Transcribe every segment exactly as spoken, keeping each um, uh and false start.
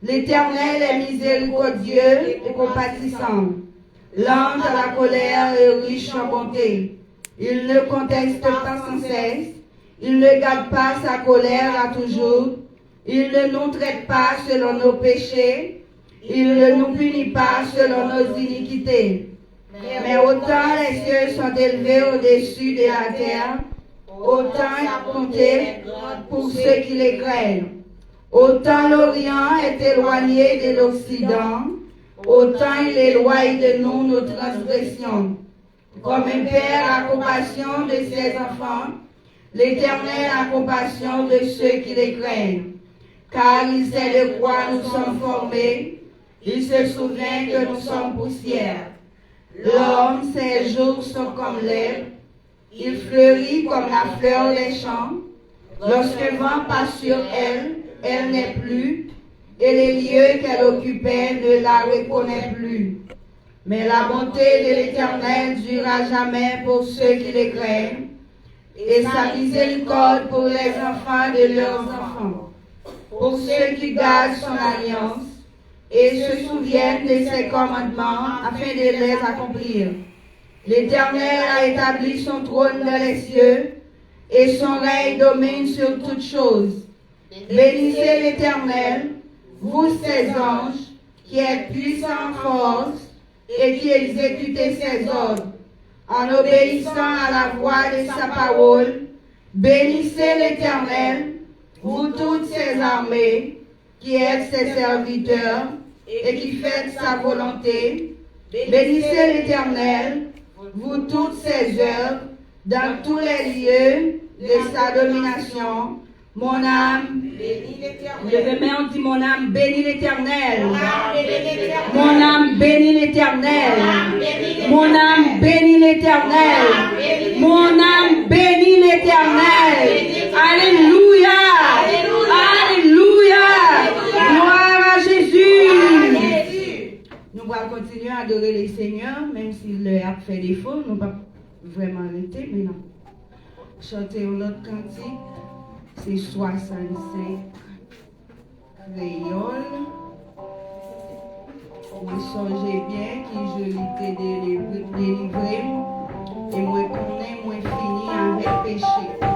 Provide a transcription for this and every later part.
L'Éternel est miséricordieux et compatissant, lent à la colère et riche en bonté. Il ne conteste pas sans cesse, il ne garde pas sa colère à toujours, il ne nous traite pas selon nos péchés, il ne nous punit pas selon nos iniquités. Mais autant les cieux sont élevés au-dessus de la terre, autant sa bonté est grande pour ceux qui les craignent. Autant l'Orient est éloigné de l'Occident, autant il éloigne de nous nos transgressions. Comme un père a compassion de ses enfants, l'Éternel a compassion de ceux qui les craignent. Car il sait de quoi nous sommes formés, il se souvient que nous sommes poussière. L'homme, ses jours sont comme l'herbe, il fleurit comme la fleur des champs. Lorsqu'un vent passe sur elle, elle n'est plus, et le lieu qu'elle occupait ne la reconnaît plus. Mais la bonté de l'Éternel dure à jamais pour ceux qui le craignent, et sa miséricorde pour les enfants de leurs enfants, pour ceux qui gardent son alliance et se souviennent de ses commandements afin de les accomplir. L'Éternel a établi son trône dans les cieux, et son règne domine sur toutes choses. Bénissez l'Éternel, vous ses anges, qui êtes puissants en force et qui exécutez ses ordres, en obéissant à la voix de sa parole. Bénissez l'Éternel, vous toutes ses armées, qui êtes ses serviteurs et qui faites sa volonté. Bénissez l'Éternel, vous toutes ses œuvres, dans tous les lieux de sa domination. Mon âme, bénis l'Éternel. Leve men w, di, mon âme, bénis l'Éternel. Mon âme, bénis l'Éternel. Mon âme, bénis l'Éternel. Mon âme, bénis l'Éternel. Alelouya. Alelouya. Gloire à Jésus. Nou pral kontinye adore le Seigneur, menm si lè ap fè defo, nou p ap vrèman rete, men n ap chante yon lòt kantik, se swasannsenk, kreyòl. Mwen sonje byen ki jou li te delivre, delivre m, e mwen konnen mwen fini avèk peche.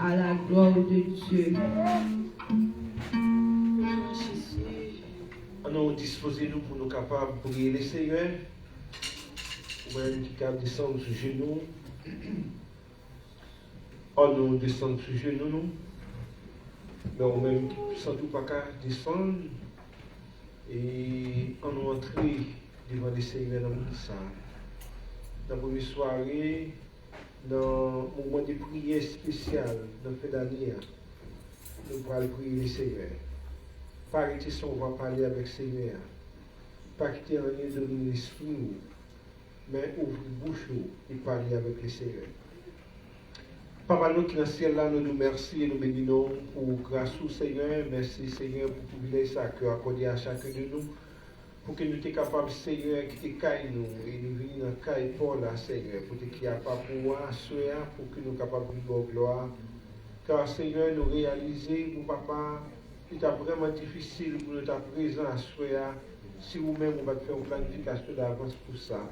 À la gloire de Dieu. Ann nou dispoze nou pou nou kapab priye Lesenyè. Ou menm ki ka desann sou jenou, ann nou desann sou jenou nou. Men ou menm ki santi w pa ka desann, e ann nou antre devan Lesenyè nan minit sa a. Nan premye sware, nan moman de priyè espesyal nan fen dane a, nou pral priye Lesenyè. Pa rete san w pa pale avèk Senyè a. Pa kite anyen domine lespri w, men ouvri bouch ou e pale avèk Lesenyè. Papa nou ki nan syèl la, nou di w mèsi e nou beni non w pou gras ou, Senyè. Mèsi, Senyè, pou privilèj sa ke w akòde a chak de nou, pou ke nou te kapab, Senyè, kite kay nou e nou vini nan kay pa w la, Senyè, pou te ki apa pou w aswè a, pou ke nou kapab vin ba w glwa. Ka, Senyè, nou reyalize, bon Papa, li t ap vrèman difisil pou nou ta prezan aswè a si ou menm ou pa t fè yon planifikasyon davans pou sa.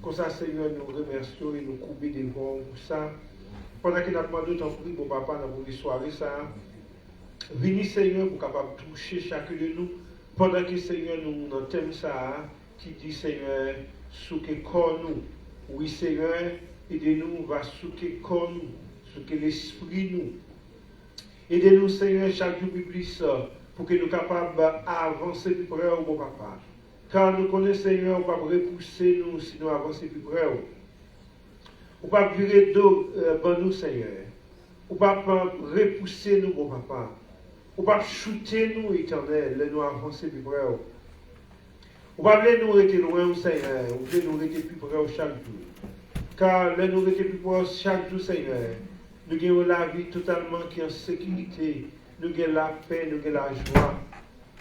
Konsa, Senyè, nou remèsye w e nou koube devan w pou sa. Pandan ke n ap mande w, tanpri, bon Papa, nan premye sware sa a, vini, Senyè, pou kapab touche chak de nou. Pandan ke, Senyè, nou nan tèm sa a ki di, Senyè, souke kò nou. Wi, Senyè, ede nou va souke kò nou, souke lespri nou. Ede nou, Senyè, chak jou pi plis, pou ke nou kapab avanse pi pre w, bon Papa. Ka nou konnen, Senyè, ou p ap repouse nou si nou avanse pi pre w. Ou p ap vire do, eh, ban nou, Senyè. Ou p ap, eh, repouse nou, bon Papa. Ou p ap choute nou, Etènèl, lè nou avanse pi pre w. Ou pa vle nou rete lwen w, Senyè. Ou vle nou rete pi pre w chak jou. Ka lè nou rete pi pre w chak jou, Senyè, nou gen yon lavi totalman ki an sekirite. Nou gen lapè, nou gen lajwa.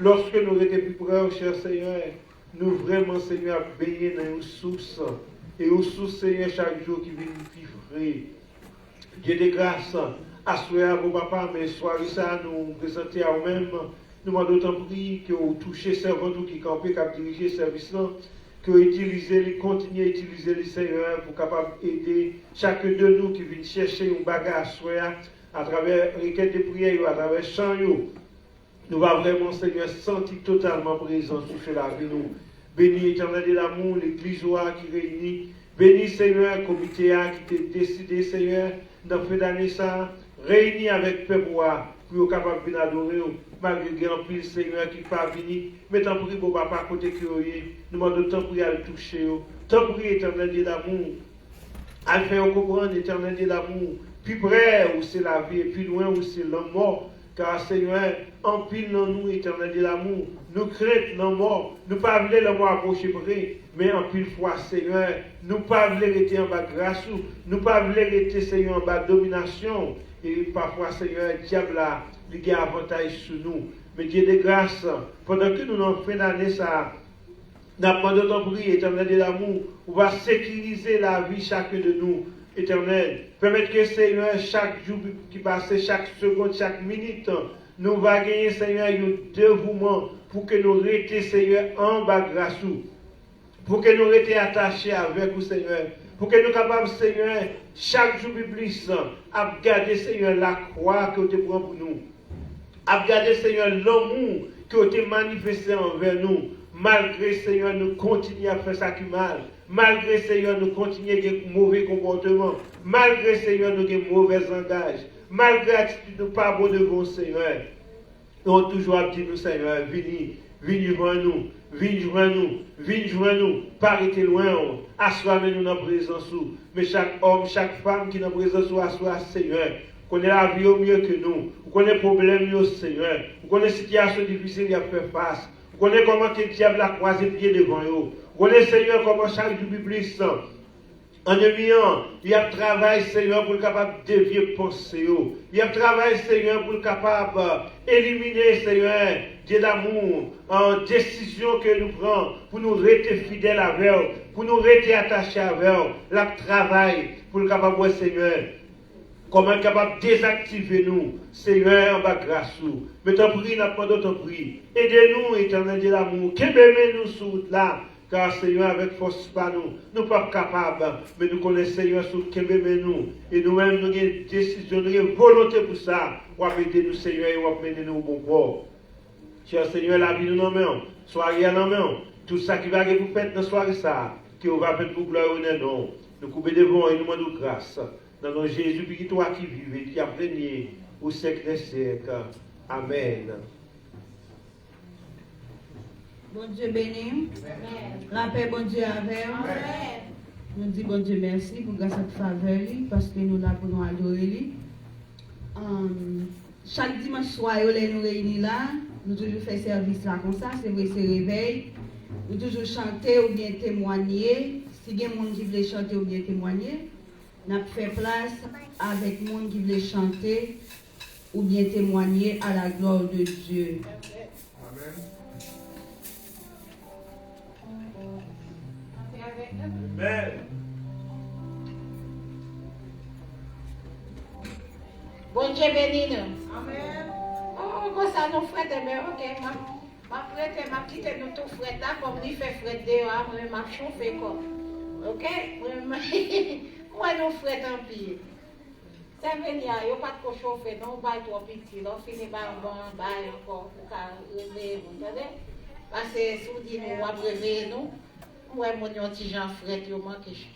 Lòske nou rete pi pre w, chè Senyè, nou vrèman, Senyè, ap benyen nan yon sous. E yon sous, Senyè, chak jou ki vin pi fre. Dye de gras, aswè a, bon Papa, men sware sa a, nou prezante a ou menm. Nou mande w, tanpri, ke w touche sèvant ou ki kanpe, k ap dirije sèvis lan, ke w itilize li, kontinye itilize li, Senyè, pou kapab ede chak de nou ki vin chèche yon bagay aswè a, atravè rekèt de priyè yo, atravè chan yo. Nou va vrèman, Senyè, santi totalman prezans ou sou lavi nou. Beni, Etènèl de lamou, legliz ou a ki reyini. Beni, Senyè, komite a ki te deside, Senyè, nan fen dane sa a, reyini avèk pèp ou a pou yo kapab vin adore w, malgre gen anpil, Senyè, ki pa vini. Men tanpri, bon Papa, kote ke yo ye, nou mande w tanpri al touche yo. Tanpri, Etènèl de lamou, al fè yo konprann, Etènèl de lamou, pi pre ou se lavi e pi lwen ou se lanmò. Ka, Senyè, anpil nan nou, Etènèl de lamou, nou krent lanmò. Nou pa vle lanmò apwoche pre, men anpil fwa, Senyè, nou pa vle rete anba gras ou. Nou pa vle rete, Senyè, anba dominasyon w. E pafwa, Senyè, dyab la, li gen avantaj sou nou. Men Dye de gras, pandan ke nou nan fen dane sa a, n ap mande w, tanpri, Etènèl de lamou, ou va sekirize lavi chak de nou, Etènèl. Pèmèt ke, Senyè, chak jou ki pase, chak segonn, chak minit, nou va genyen, Senyè, yon devouman pou ke nou rete, Senyè, anba gras ou. Pou ke nou rete atache avèk ou, Senyè. Pou ke nou kapab, Senyè, chak jou pi plis, ap gade, Senyè, lakwa ke w te pran pou nou. Ap gade, Senyè, lanmou ke w te manifeste anvè nou, malgre, Senyè, nou kontinye ap fè sa ki mal, malgre, Senyè, nou kontinye gen move konpòteman, malgre, Senyè, nou gen movèz langaj, malgre atitid nou pa bon devan w, Senyè. Nou toujou ap di nou, Senyè, vini, vin jwenn nou, vin jwenn nou, vin jwenn nou, pa rete lwen w. Aswè a, men nou nan prezans ou. Men chak òm, chak fanm ki nan prezans ou aswè a, Senyè, ou konnen lavi yo mye ke nou. Ou konnen pwoblèm yo, Senyè. Ou konnen sitiyasyon difisil y ap fè fas. Ou konnen kòman ke dyab la kwaze pye devan yo. Ou konnen, Senyè, kòman chak jou pi plis, enmi an, li ap travay, Senyè, pou l kapab devye panse yo. Li ap travay, Senyè, pou l kapab, eh, elimine, Senyè, Dye damou, eh, desizyon ke nou pran pou nou rete fidèl avè w, pou nou rete atache avè w. L ap travay pou l kapab wè, Senyè, kòman l kapab dezaktive nou, Senyè, anba gras ou. Men tanpri, n ap mande w, tanpri, ede nou, Etènèl Dye damou, kenbe men nou sou wout la, Ka, Senyè, avèk fòs pa nou, nou p ap kapab, men nou konnen, Senyè, si w kenbe men nou, e nou menm, nou gen desizyon, nou gen volonte pou sa, w ap ede nou, Senyè, e w ap mennen nou o bon pò. Chè Senyè, lavi nou nan men w, sware a nan men w. Tout sa ki va gen pou fèt nan sware sa a, ke w va fè l pou glwa e onè non w. Nou koube devan w e nou mande w gras. Nan non Jezi, pitit ou a ki viv e ki ap renye pou syèk dè syèk. Amèn. Bondye beni w. Lapè Bondye avè w. Nou di Bondye mèsi pou gras ak favè li, paske nou la pou nou adore li. Ann, chak dimanch swa yo, lè nou reyini la, nou toujou fè sèvis la konsa, se vre se revèy. Nou toujou chante oubyen temwanye. Si gen moun ki vle chante oubyen temwanye, n ap fè plas avèk moun ki vle chante oubyen temwanye à la gloire de Dieu. Amèn. Amèn. Bondye beni nou. Amèn. Oh, konsa nou frèt, enben, ok, m ap, m ap rete, m ap kite nou tou frèt la, kòm li fè frèt deyò a, mwen menm m ap chofe kò m. Ok? Mwen menm, mwen nou frèt anpil. Sèvenya, yo pa t ko chofe non, ou bay twò piti. Lè w fini bay yon bon bay ankò, ou ka reveye moun, tande? Paske si w di nou w ap reveye nou, m wè moun yon ti jan frèt, yo manke ch-,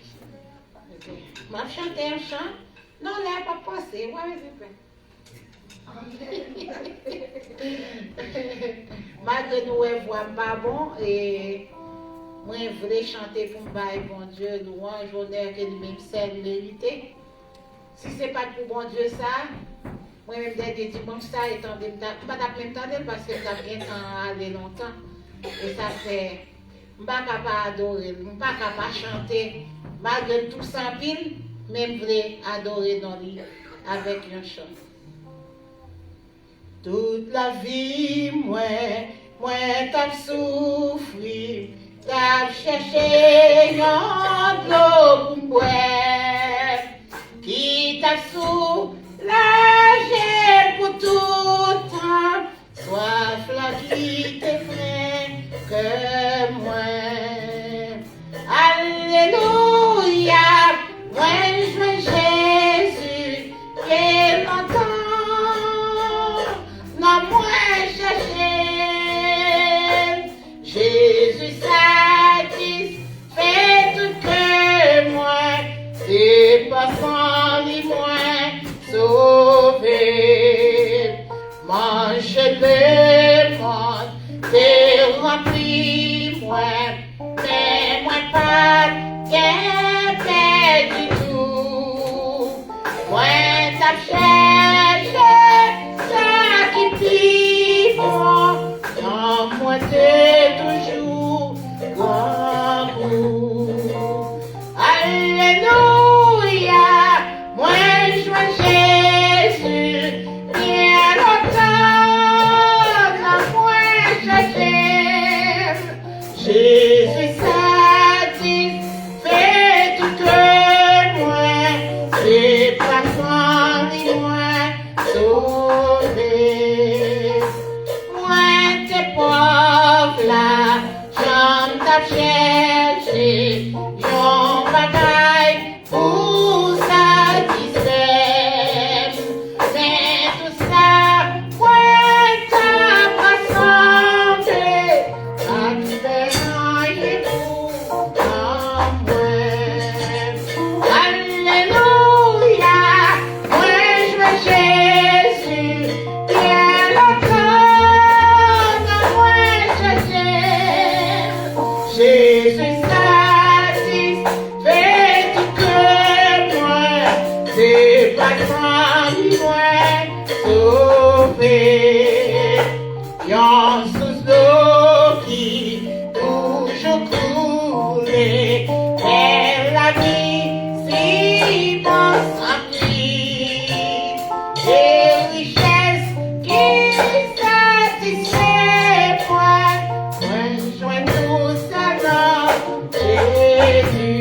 m ap chante yon chan. Non, lè a p ap pase, w ap vin pè. Malgre nou wè vwa m pa bon, e mwen vle chante pou m bay Bondye lwanj, onè ke li menm sèl merite. Si se pa t pou Bondye sa, mwen menm dènye dimanch sa, e tande m ta, m pa t ap menm tande l paske m t ap gentan ale lontan. E sa fè m pa ka pa adore l, m pa ka pa chante, malgre m tousen anpil, men m vle adore non li avèk yon chan. Tout lavi mwen, mwen t ap soufri, t ap chèche yon dlo pou m bwè, ki t ap soulaje m pou tout tan swaf la ki te fren kè mwen. Alelouya, mwen jwenn Jezi, byen lontan nan mwen chèche. Jezi satisfè tout kè mwen, se pa san li mwen sove. Manje lemonn te ranpli mwen, men mwen pa t gen pè ditou. Mwen t ap chèche sa ki pi bon, non mwen te toujou granmou. Alelouya, mwen jwenn Jezi, byen lontan nan mwen chèche l. Jezi satisfè tout kè mwen, se pa san li mwen sove. Mwen te pòv la, jan m t ap chèche yon bagay pou satisfè m. Men tou sa mwen t ap rasanble, pa t fè anyen pou nanm mwen. Alelouya, mwen jwenn Jezi, byen lontan nan mwen chèche. Jezi satisfè tout kè mwen, se pa san li mwen sove. Yon sous dlo ki toujou koule, fè lavi si bon santi. E richès ki satisfè mwen, mwen jwenn tou sa nan Jezi.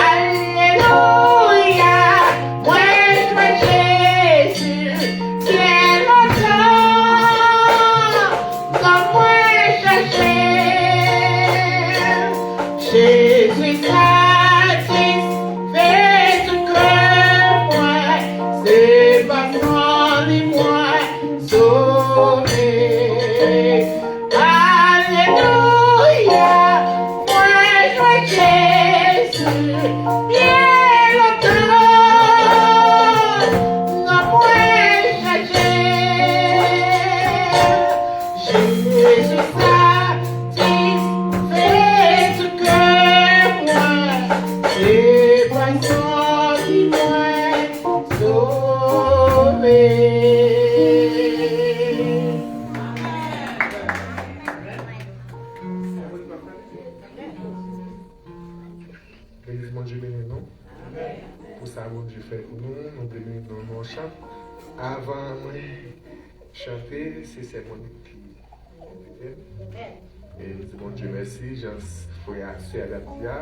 Alelouya, mwen jwenn Jezi, byen Non li mwen sove. Alelouya, mwen jwenn Jezi byen lontan, non mwen chache. Jezi satisfè tout kè mwen, se pwason ki mwen sove. Legliz, Bondye beni nou. Pou sa Bondye fè pou nou, nou beni nan non chan. Avan mwen chante, se sè mwen ki envite m. E m di Bondye mèsi, jan frè a, sè a t ap di a.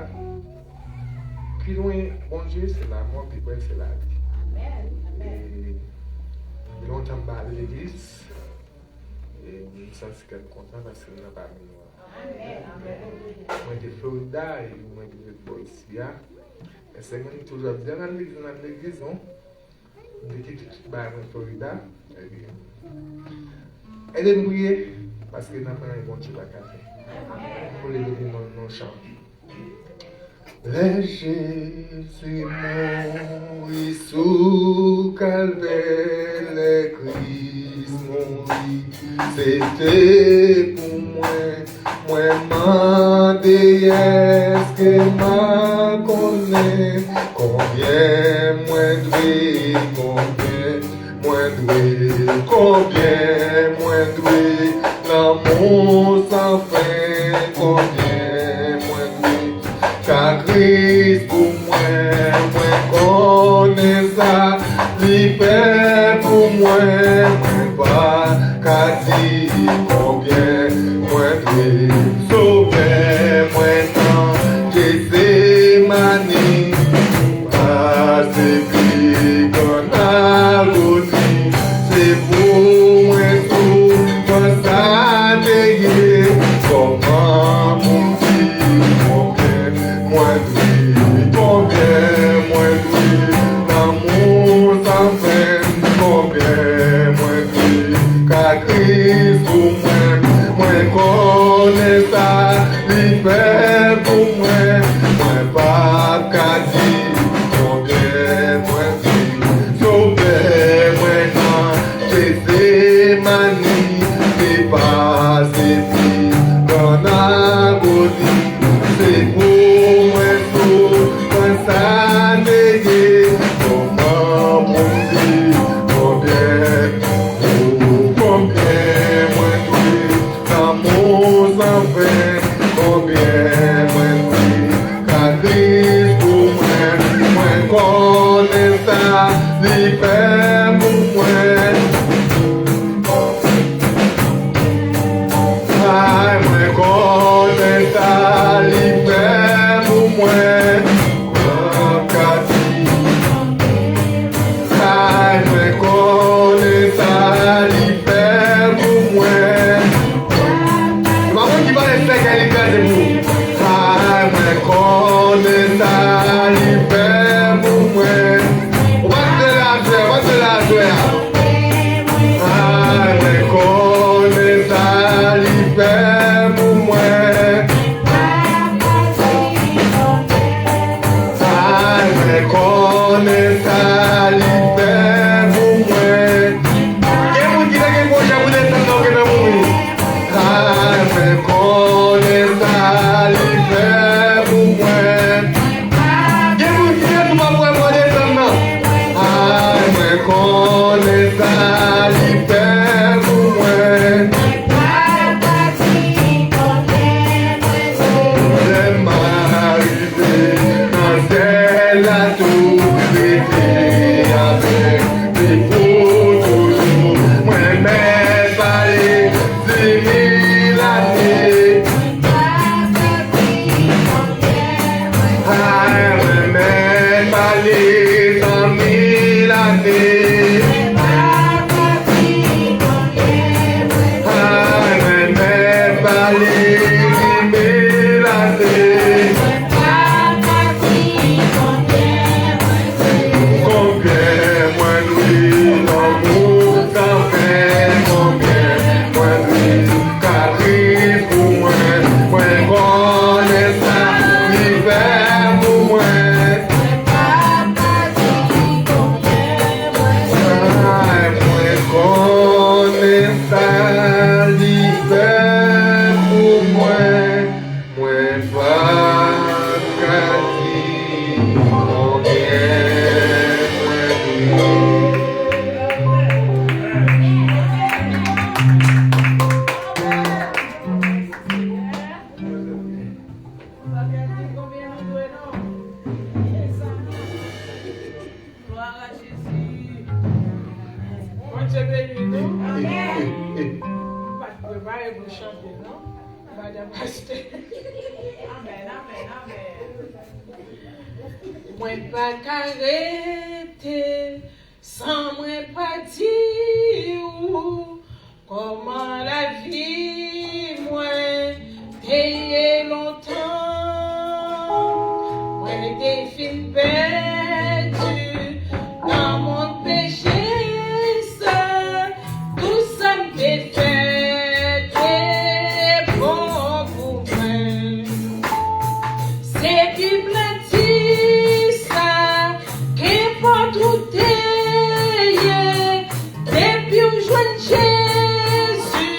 Pi lwen Bondye, se lanmò, pi prè l, se lavi. E lontan m pa ale legliz, e m santi kè m kontan paske m nan pami nou. Mwen te Florida e mwen te ret bò isi a. E sè mwen toujou ap di, "Ann al legliz, ann al legliz, non?" M te kite tout bagay mwen Florida. Ebyen, ede m priye, paske n ap fè anyen Bondye pa ka fè. Pou leve pou mwen, non chan. Lè Jezi mouri sou Kalvè, lè Kris mouri, se te pou mwen. Mwen mande, èske m a konnen konbyen mwen dwe, konbyen mwen dwe, konbyen mwen dwe, lanmou san fen, konbyen mwen dwe, ka Kris pou mwen, mwen konnen sa li fè pou mwen, mwen pa ka di konbyen mwen dwe. Sovè mwen nan Jetsemani, pase pi gran agoni, se pou mwen soufrans sa te ye. Kòman pou m di konbyen mwen dwe, konbyen mwen dwe, lanmou san fen, konbyen mwen dwe, ka Kris pou mwen, mwen konnen sa li fè pou mwen, mwen p ap ka di konbyen mwen dwe. Sovè mwen nan Jetsemani, te pase pi gran agoni, se pou mwen soufrans sa te ye. Kòman pou m di konbyen, o, konbyen mwen dwe, lanmou san fen, konbyen mwen dwe, ka Kris pou mwen, mwen konnen sa li fè pou mwen. Ay, mwen konnen sa li fè pou mwen. Mwen ka di, ay, mwen konnen sa li fè pou mwen. Se pa moun ki pale fè kè li kraze pou ou. Ay, mwen konnen sa li fè pou mwen. Ou pa t vle la jwè, ou pa t vle la jwè a. Ay, mwen konnen sa li fè pou mwen. Ay, mwen konnen sa li fè pou mwen. Gen moun ki te gen pwojè pou desann nan, ou gentan mouri. Ay, mwen konnen sa li fè pou mwen. Gen moun ki te tou pa pwè pou desann nan. Ay, mwen konnen sa li fè pou mwen. Lè m a rive nan syèl la, tou rete avèk li pou toujou. Mwen mèt pale di mil ane. Ay, mwen mèt pale san mil ane. Ay, mwen mèt pale di mil ane. Konbyen mwen dwe, non Bondye beni nou. Amèn. M pa t prepare pou chante, non. Madan pastè. Amèn, amèn, amèn. Mwen pa ka rete san mwen pa di ou kòman lavi mwen te ye lontan. Mwen te fin pèdi nan mond peche sa. Tout sa m te fè te bon pou mwen. Se Bib la di sa, kenpòt ou te ye, depi w jwenn Jezi,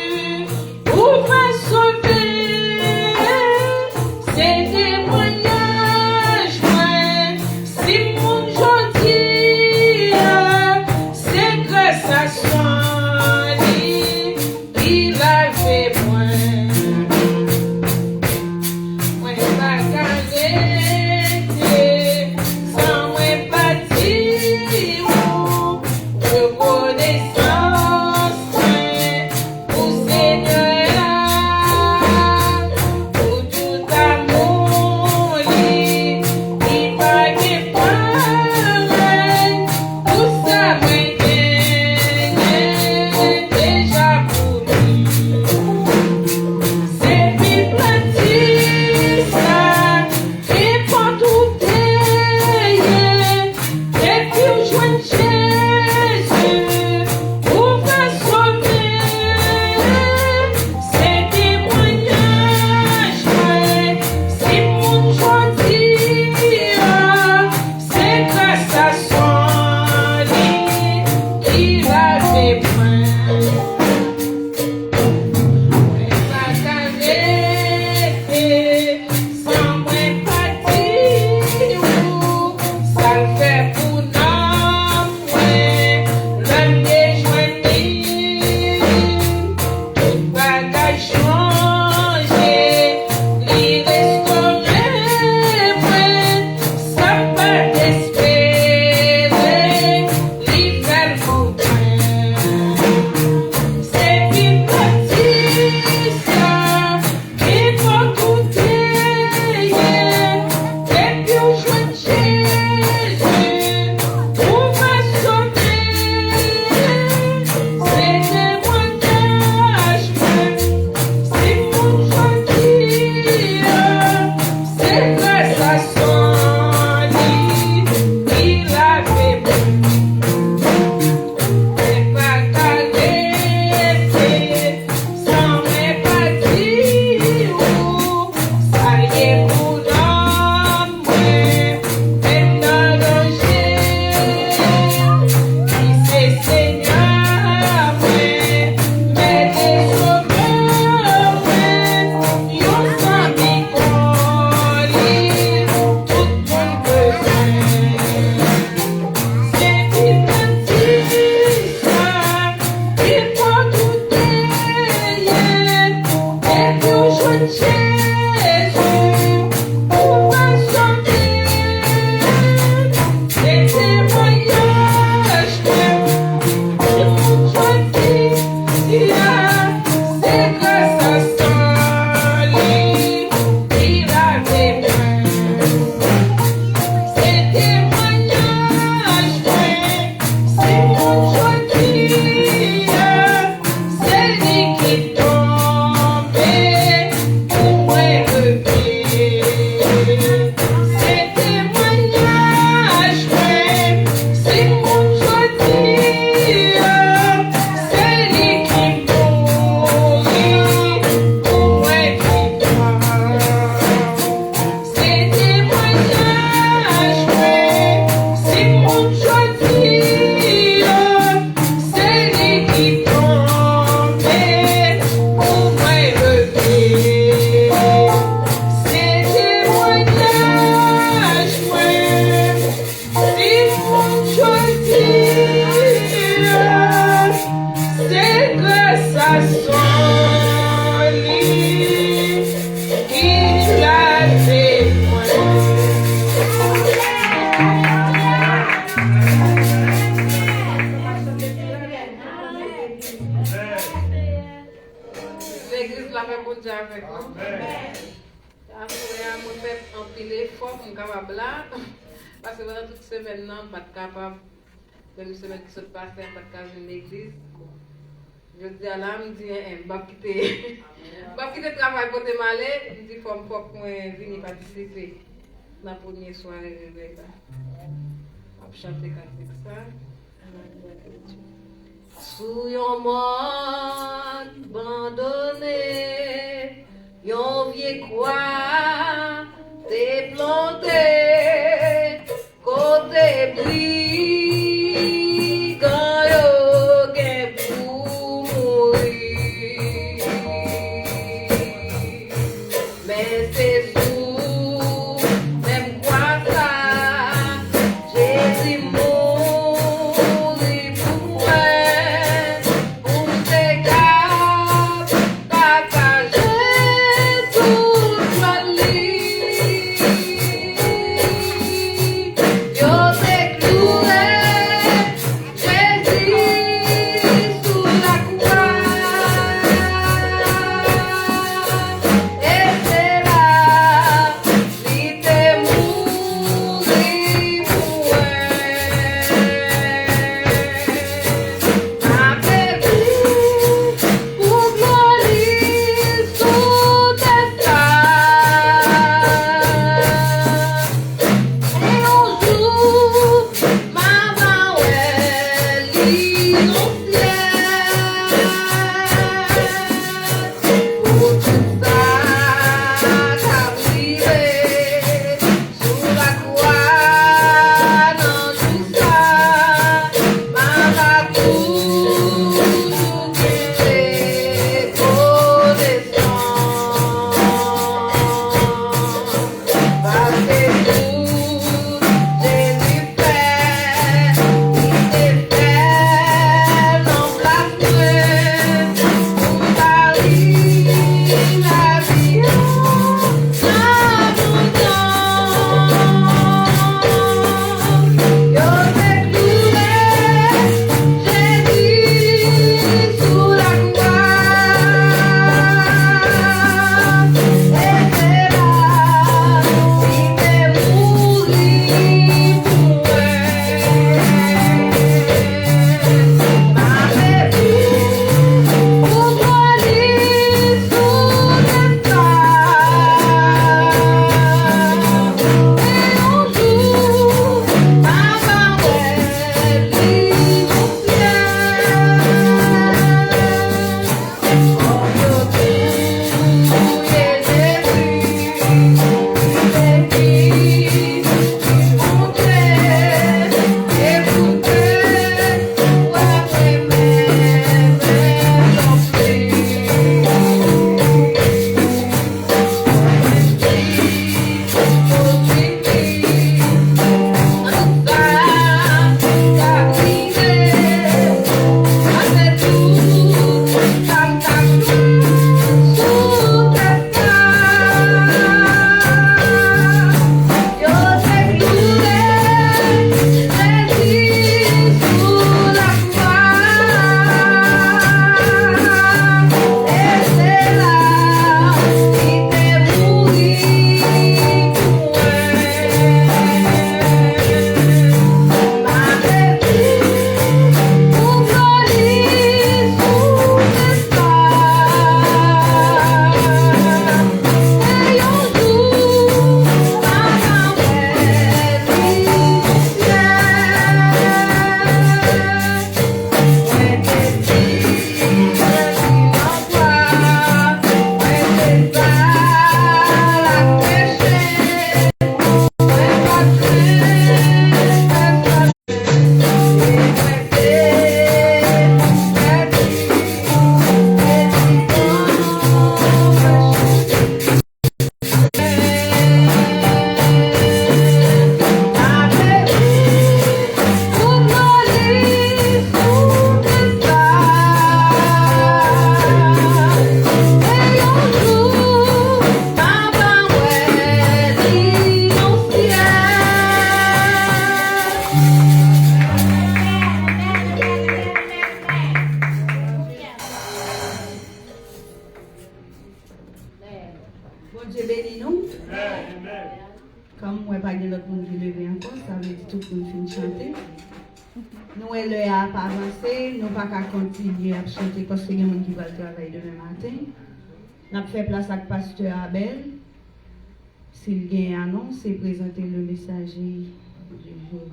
Bondye avèk nou. Apre a, mwen fè anpil efò pou m kapab la. Paske pandan tout semèn nan, m pa t kapab. Menm semèn ki sot pase a, m pa t ka vin legliz. Bon. Jodi a la, m di, en, en, m p ap kite, m p ap kite travay pote m ale. M di, fò m, fòk mwen vini patisipe nan premye sware revèy la. M ap chante kantik sa. Sou yon mòn bandone, yon vye kwa te plante, kote brigan yo gen pou mouri. Men se sou menm kwa sa, Jezi mouri pou mwen, pou m te ka pataje tout jwa li. Yo te klou Wè lè a ap avanse, nou pa ka kontinye ap chante paske gen moun ki pral travay demen maten. N ap fè plas ak pastè Abel, si l gen anons, e prezante le messager du jour.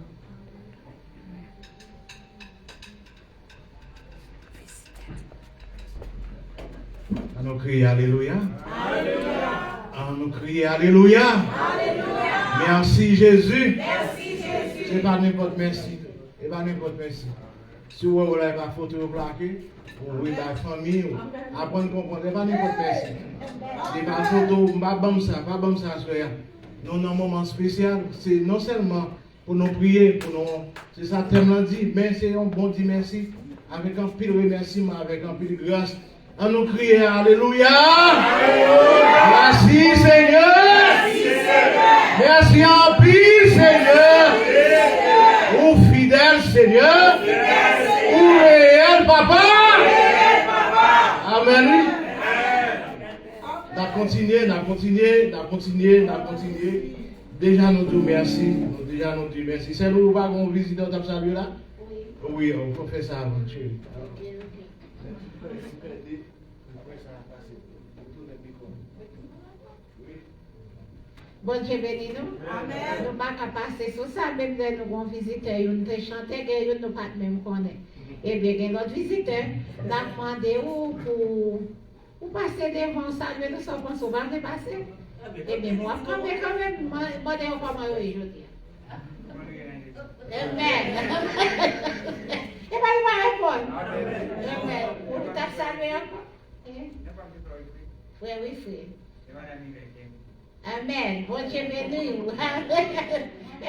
An nou kriye alelouya. Alelouya. An nou kriye alelouya. Alelouya. Mèsi Jezi. Mèsi Jezi. Se pa nenpòt mèsi. Se pa nenpòt mèsi. Si w wè w la, e pa foto yo plake, ou voye bay fanmi w. Aprann konprann, se pa nenpòt mèsi. Se pa foto, m pa ban m sa, pa ban m sa, frè a. Nou nan moman espesyal, se non sèlman pou nou priye, pou nou, se sa tèm lan di, men se yon bon di mèsi, avèk anpil remèsiman, avèk anpil gras. An nou kriye, alelouya! Mèsi, Senyè! Mèsi anpil, Senyè! Ou fidèl, Senyè! Ou reyèl, Papa! Amèn, wi! N ap kontinye, n ap kontinye, n ap kontinye, n ap kontinye. Deja nou di w mèsi, nou deja nou di w mèsi. Sèl ou pa gen yon vizitè w t ap salye la? Wi. Wi, ou fè sa avan, cheri. Ok, ok. Bondye beni nou. Amèn. Nou pa ka pase sou sa, menm lè nou gon vizitè, youn te chante, gen youn nou pa t menm konnen. Ebyen, gen lòt vizitè, n ap mande ou pou ou pase devan, ou salye nou, sa w panse, ou pa vle pase? Ebyen, bon, w ap kanpe kanmenm, man-, mande yo kòman yo ye jodi a. Amen. E pa li pa reponn. Amen. Ou t ap salye ankò? Eh? Frè, wi, frè. Amen. Bondye beni w.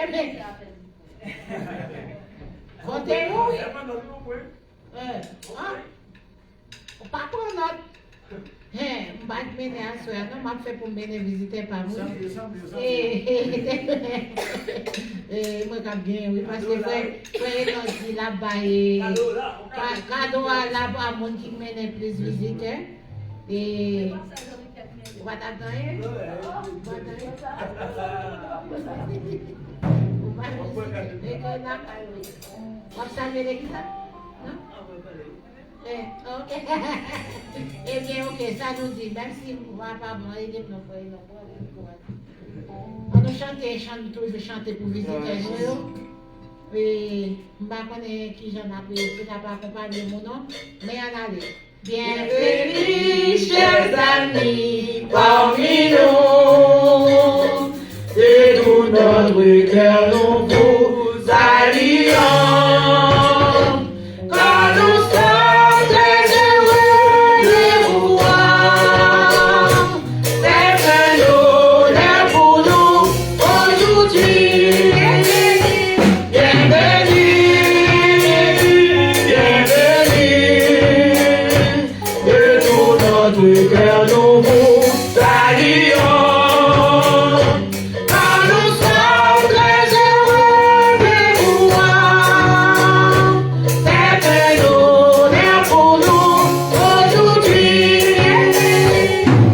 Amen. Konte yo, wi. Eh, ah. Ou pa pran nòt. Hen, m pa t mennen aswè a non, m ap fè pou m mennen vizitè pa m wi. Sanble, sanble, sanble. Eh, eh, eh, mwen k ap genyen wi, paske frè, frè Enòs di l ap bay, eh, ka-, kado a l ap ba moun ki mennen plis vizitè. Eh, ou pa t ap ganyen? Ou pa t ganyen? Ou pa vizite. Eh, ke n ap, w ap salye legliz la? Non? Eh, ok. Ebyen, ok, sa nou di. Menm si m pa, pa bon, ede m non, frè, non, bon, bon, bon. An nou chante chan nou toujou chante pou vizitè nou yo. E, m pa konnen kijan n ap, si n ap akonpanye moun non. Men ann ale. Bienvenue, chers amis, parmi nous. De tout notre cœur, nous vous saluons. Car nous sommes très heureux de vous voir. C'est un honneur pour nous aujourd'hui. Bienvenue, bienvenue. De tout notre cœur, nous vous saluons. Car nous sommes très heureux de vous voir. C'est un honneur pour nous aujourd'hui.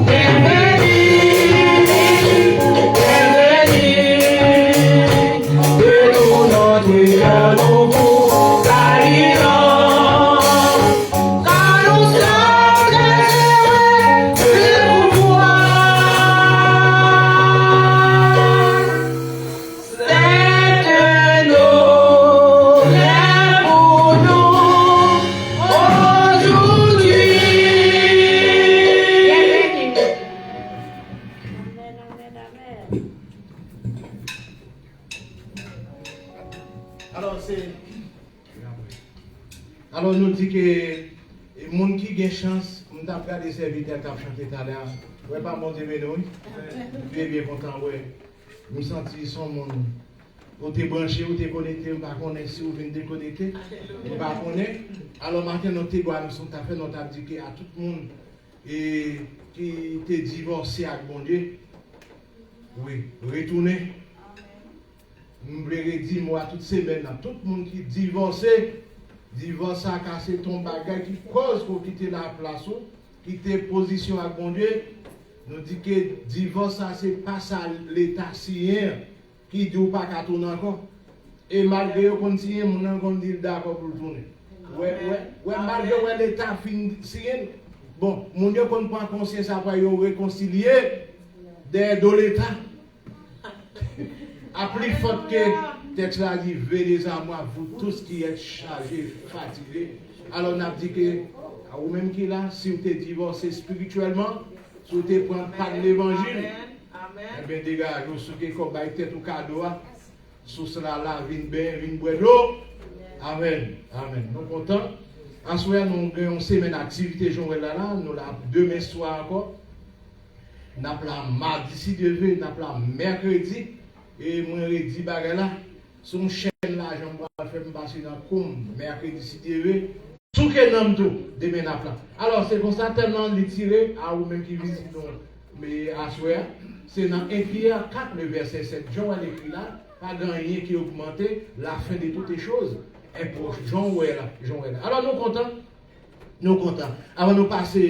Bienvenue, bienvenue. De tout notre cœur, nous vous saluons. Car nous sommes très heureux de vous voir. C'est un honneur pour nous aujourd'hui. Amen, amen, amen. Alò, se Alò, nou di ke, e, moun ki gen chans, m t ap gade sèvitè k ap chante talè a. Wè pa Bondye beni w, wi. M byen, byen kontan wè. M santi se yon moun. Ou te branche, ou te konekte, m pa konnen si ou vin dekonekte. M pa konnen. Alò, maten, nou te gwa, nou t ap fè, nou t ap di ke a tout moun, e, ki te divòse ak Bondye, wi, retounen. M vle redi mo a tout semèn nan. Tout moun ki divòse, divòs sa ka se t on bagay ki kòz ke w kite laplas ou, kite pozisyon ak Bondye. Nou di ke divòs sa se pa sa Leta siyen an ki di w pa ka tounen ankò. E malgre yo konn siyen, moun nan konn di l dakò pou l tounen. Wè, wè, wè, malgre wè Leta fin siyen l, bon, moun yo konn pran konsyans apre yo rekonsilye dèyè do Leta. A plus forte que tèks la di, venez à moi, vous tous qui êtes chargés, fatigués. Alò, n ap di ke, a ou menm ki la, si w te divòse espirityèlman, si w te pran pad levanjil, ebyen, degaje w, souke kò, bay tèt ou kado a. Sous la la, vin benyen, vin bwè dlo. Amèn. Amèn. Nou kontan. Aswè a, nou gen yon semèn aktivite Jan Wèl la la. Nou la demen swa ankò. N ap la madi, si Dye vle. N ap la mèkredi. E mwen redi bagay la. Se yon chèn lajan m pral fè m pase nan kou m. Mèkredi, si Dye vle. Souke nanm tou, demen n ap la. Alò, se konsa, tèm nan li tire, a ou menm ki vizite nou, men aswè a, se nan en Pyè kat, le vèsè sèt, jan w wè l ekri la, pa gen anyen ki ogmante, la fin de toutes choses est proche, jan w wè la, jan w wè la. Alò, nou kontan, nou kontan. Avan nou pase,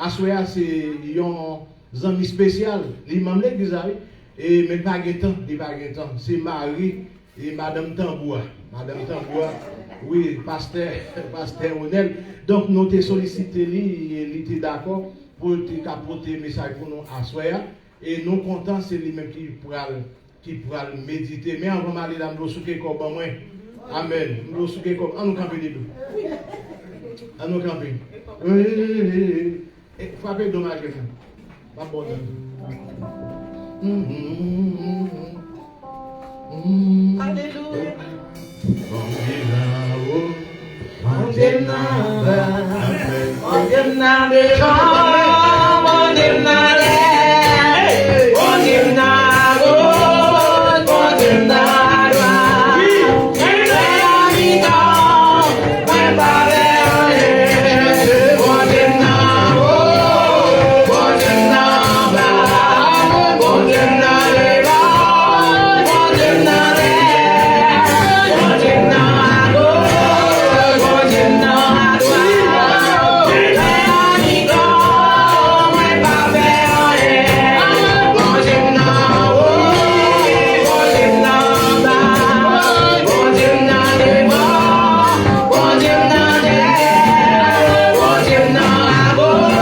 aswè a, se yon zanmi espesyal, li manm legliz la, wi, e, men pa gen tan, li pa gen tan. Se mari E madanm tanbou a, madanm tanbou a, wi, pastè, pastè Onèl. Donk, nou te solisite li, e li te dakò pou l te ka pote mesaj pou nou aswè a. E nou kontan, se li menm ki pral, ki pral medite. Men anvan m ale la, m dwe souke kò ban mwen. Amèn. M dwe souke kò. Ann nou kanpe depi. Ann nou kanpe. Wi, wi, wi, wi. E, frape domaj gen fè. M ap ba w dan. Alelouya. Bondye m nan anba. Bondye m nan devan. Bondye m nan dèyè. Bondye m nan agoch. Bondye m nan adwat. Mwen pa pè anyen. Bondye m nan wo, Bondye m nan ba, Bondye m nan devan, Bondye m nan dèyè, Bondye m nan agoch, Bondye m nan adwat. Mwen pa pè anyen. Bondye m nan wo, Bondye m nan ba, Bondye m nan devan. Bondye m nan dèyè, Bondye m nan agoch,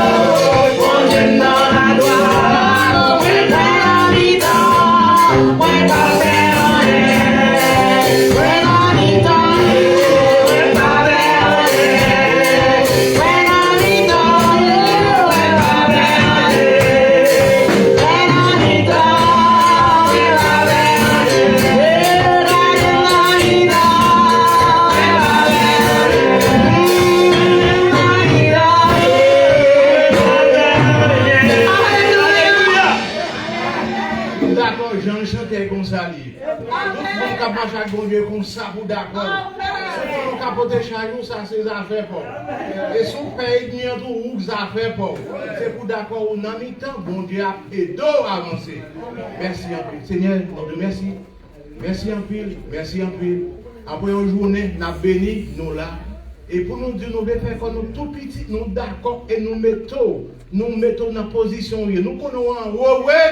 Bondye m nan adwat. Mwen pa nan mitan, mwen pa pè anyen. Mwen nan mitan, mwen pa pè anyen. Mwen nan mitan, mwen pa pè anyen. Mwen nan mitan, mwen pa pè anyen. Mwen nan mitan. Ou dakò, jan l chante konsa li ye. Tout moun k ap mache ak Bondye konsa pou dakò. Si w konnen w ka pote chaj ou, sa se zafè pa w. E si w pè ènmi an tou, ou zafè pa w. Se pou dakò ou nan mitan, Bondye ap ede w avanse. Mèsi anpil. Senyè, nou di w mèsi. Mèsi anpil, mèsi anpil. Apre yon jounen, n ap beni, nou la. E pou nou di, nou vle fè kò nou tou piti, nou dakò e nou mete w, nou mete w nan pozisyon w ye. Nou konnen w anwo, wi,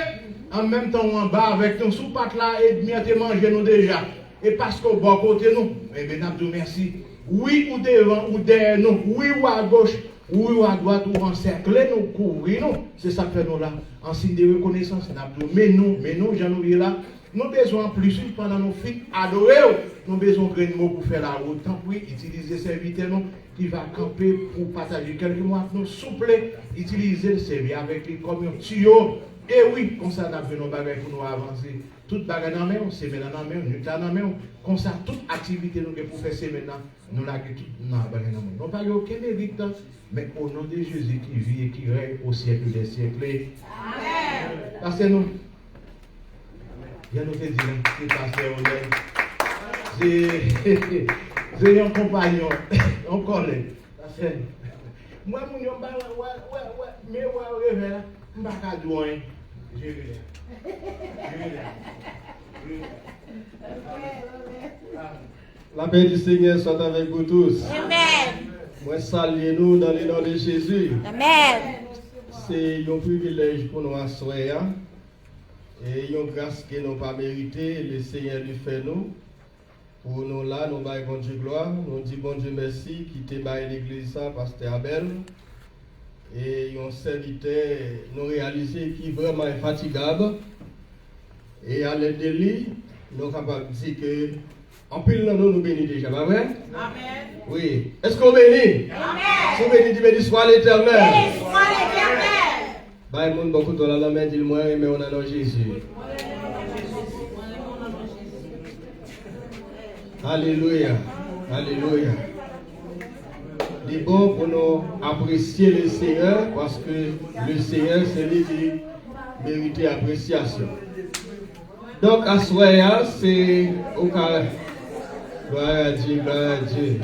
an menm tan w anba avèk nou. Si w pa t la, ènmi an te manje nou deja. E paske w bò kote nou, enben, n ap di w mèsi. Wi, ou devan, ou dèyè nou. Wi, ou agoch, wi, ou adwat, ou ansèkle nou, kouvri nou. Se sa k fè nou la. An siy de rekonesans, n ap di w, men nou, men nou, jan nou ye la. Nou bezwen anplis, wi, pandan nou fin adore w, nou bezwen yon grenn mo pou fè lawout. Tanpri, itilize sèvitè nou ki va kanpe pou pataje kèlke mo ak nou. Souple, itilize l, sèvi avèk li kòm yon tiyo. E wi, konsa n ap jwenn yon bagay pou nou avanse. Tout bagay nan men w, semèn nan nan men w, nwit la nan men w. Konsa, tout aktivite nou gen pou fè semèn nan, nou lage tout nan bagay nan men w. Nou pa gen okenn merit, men o non de Jezi ki viv e ki rèy o syèk dè syèk. Amèn. Pastè nou, jan nou te di la, se pastè Onèl. Se, se yon konpayon, yon kòlèg. Pastè, m wè moun yo, m pa wè, wè, wè, wè, men wè yo revè la, m pa ka di w anyen. Jere la. Jere la. Jere la. Amèn. Lapè di Senyè swa avèk ou tous. Amèn. Mwen salye nou dans le nom de Jésus. Amèn. Se yon privilèj pou nou aswè a. E yon gras ke nou pa merite, le Senyè li fè nou. Pou nou la, nou bay Bondye glwa, nou di Bondye mèsi ki te bay legliz sa, Pastè Abèl, e yon sèvitè nou reyalize ki vrèman enfatigab. E alèd de li, nou kapab di ke anpil nan nou, nou beni deja, pa vre? Amèn. Wi. Èske w beni? Amèn. Si w beni, di, "Beni swa Letènèl." Beni swa Letènèl. Bay moun bò kote w la lanmen, di l, "Mwen renmen w nan non Jezi." Alelouya. Alelouya. Li bon pou nou apresye le Seyè, paske le Seyè, se li ki merite apresyasyon. Donk, aswè a, se ou ka. Glwa a Dye, glwa a Dye.